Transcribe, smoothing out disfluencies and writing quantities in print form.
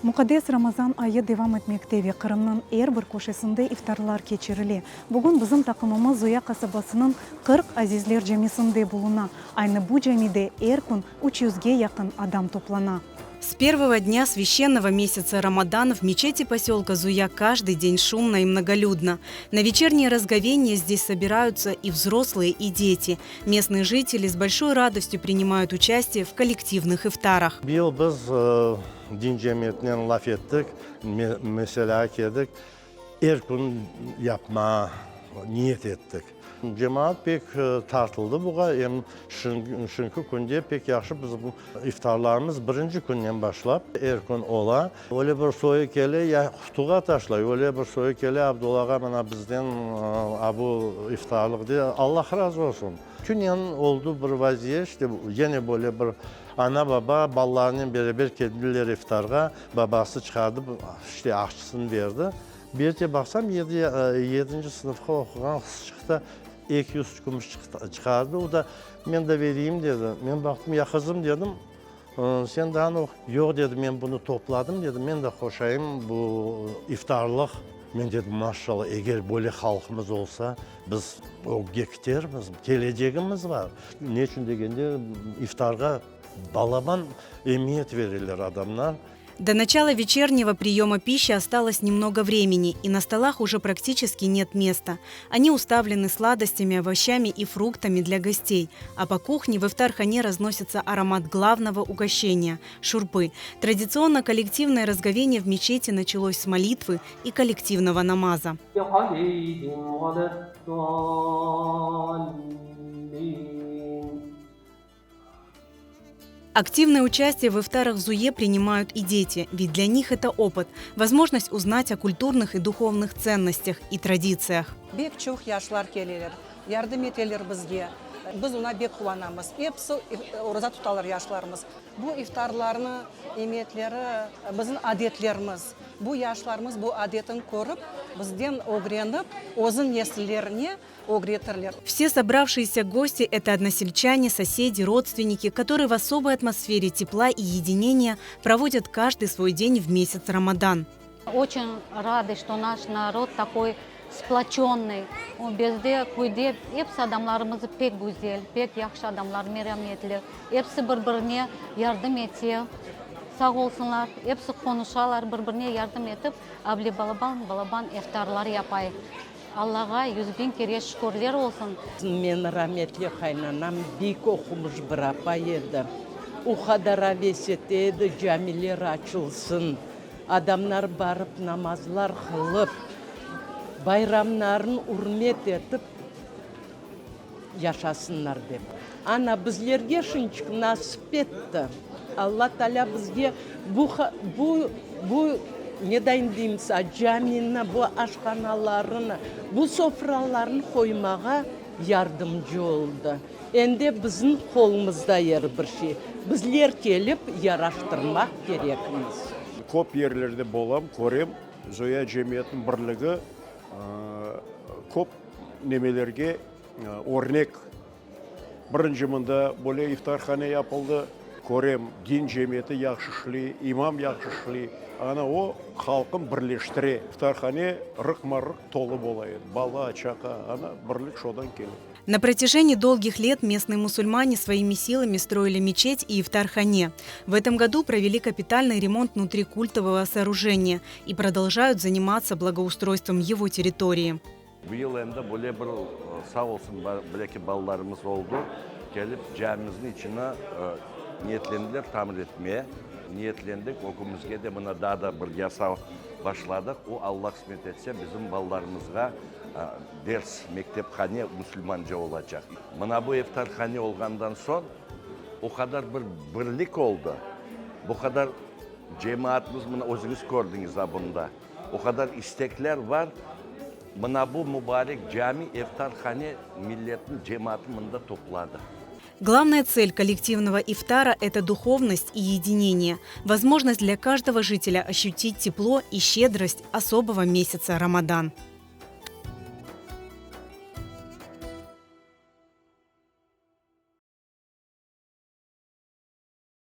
Muqaddes Ramazan ayı devam etmekte ve Qırımnıñ er bir köşesinde iftarlar keçirile. Bugün bizim taqımımız Zuya qasabasınıñ 40 Azizler camisinde buluna. Aynı bu camide er kün 300ge yaqın adam toplana. С первого дня священного месяца Рамадан в мечети поселка Зуя каждый день шумно и многолюдно. На вечернее разговение здесь собираются и взрослые, и дети. Местные жители с большой радостью принимают участие в коллективных ифтарах. Bıyıl biz din cemiyetinen laf ettik, mesele keldik, er kün yapma niyet ettik. Cemaat pek tartıldı buğa, em şimdiki künde pek yahşı bizim iftarlarımız birinci künden başlap er kün ola. Öyle bir soyu kele, ya qutuğa taşlay, öyle bir soyu kele, Abdulla ağa, mına bizden abu iftarlıq dey, Allah razı olsun. Künen oldı bir vaziyet, işte yine böyle bir ana-baba balalarınen beraber keldiler iftarğa, babası çıqardı, işte aqçasını berdi. Berte baqsam, yedi, yedinci sınıfqa oquğan qız çıqtı, 200 kümüş çıqardı, o da, men de bereyim dedi. Men baqtım, ya qızım dedim, sen daa yoq dedi, men bunı topladım dedi, men de qoşayım bu iftarlıq. Men dedim, maşallah, eger böyle halqımız olsa, biz ögge kitermiz, kelecegimiz bar. Ne içün degende, iftarğa balaban emiyet bereler adamlar. До начала вечернего приема пищи осталось немного времени, и на столах уже практически нет места. Они уставлены сладостями, овощами и фруктами для гостей. А по кухне в ифтархане разносится аромат главного угощения – шурпы. Традиционно коллективное разговение в мечети началось с молитвы и коллективного намаза. عليهم ولا الضالين. Активное участие в ифтарах в Зуе принимают и дети, ведь для них это опыт, возможность узнать о культурных и духовных ценностях и традициях. Bek çoq yaşlar keleler, yardım eteler bizge. Biz oña bek quvanamız. Episi oraza tutalar yaşlarımız. Bu iftarlarnı emiyetleri bizim adetlerimiz. Bu yaşlarımız bu adetini körip, bizden ögrenip, özüniñ nesillerine ögretirler. Все собравшиеся гости – это односельчане, соседи, родственники, которые в особой атмосфере тепла и единения проводят каждый свой день в месяц Рамадан. Очень рады, что наш народ такой сплоченный. Bizde köyde episi adamlarımız pek güzel, pek yahşı adamlar, merhametli. Episi bir-birine yardım ete, sağ olsunlar, episi qonuşalar, bir-birine yardım etip, able balaban, balaban iftarlar yapay. Allağa 100.000 kere şükürler olsun. Men rahmetli qaynanam bek oqumış bir apay edi. O qadar aves edi, camiler açılsın, adamlar barıp namazlar qılıp, bayramların ürmet etip yaşasınlar dep. Ana bizlerge şunçıq nasip etti. Alla Teala bizge bu bu bu ne dayın deymiz, camini, bu aşhanalarını, bu sofralarını qoymağa yardımcı oldı. Endi bizim qolumızda er bir şey. Bizler kelip yaraştırmaq kerekmiz. Köp yerlerde bolam, körem, Zuya cemiyetiniñ birligi köp nemelerge örnek. Birinci mında böyle iftarhane yapıldı. Körem, din cemiyeti yahşı işley, imam yahşı işley. Ana o halqın birleştire. İftarhane rıqma-rıq tolu bola edi. Bala, çaqa, ana birlik şodan kele. На протяжении долгих лет местные мусульмане своими силами строили мечеть и ифтархане. В этом году провели капитальный ремонт внутри культового сооружения и продолжают заниматься благоустройством его территории. Bu yıl endi böyle bir sağ olsun bileki balalarımız oldı. Kelip camimizniñ içini niyetlendiler tamir etmeye. Niyetlendik, ögümizge de mına daa da bir yasav başladıq. O Alla qısmet etse bizim balalarımızğa ders, mektephane musulmanca olacaq. Mına bu iftarhane olğandan soñ o qadar bir birlik oldı. Bu qadar cemaatımız mına özüñiz kördiñiz a bunda. O qadar istekler bar. Mına bu mubarek cami, iftarhane milletniñ cemaatı mında topladı. Главная цель коллективного ифтара – это духовность и единение. Возможность для каждого жителя ощутить тепло и щедрость особого месяца Рамадан.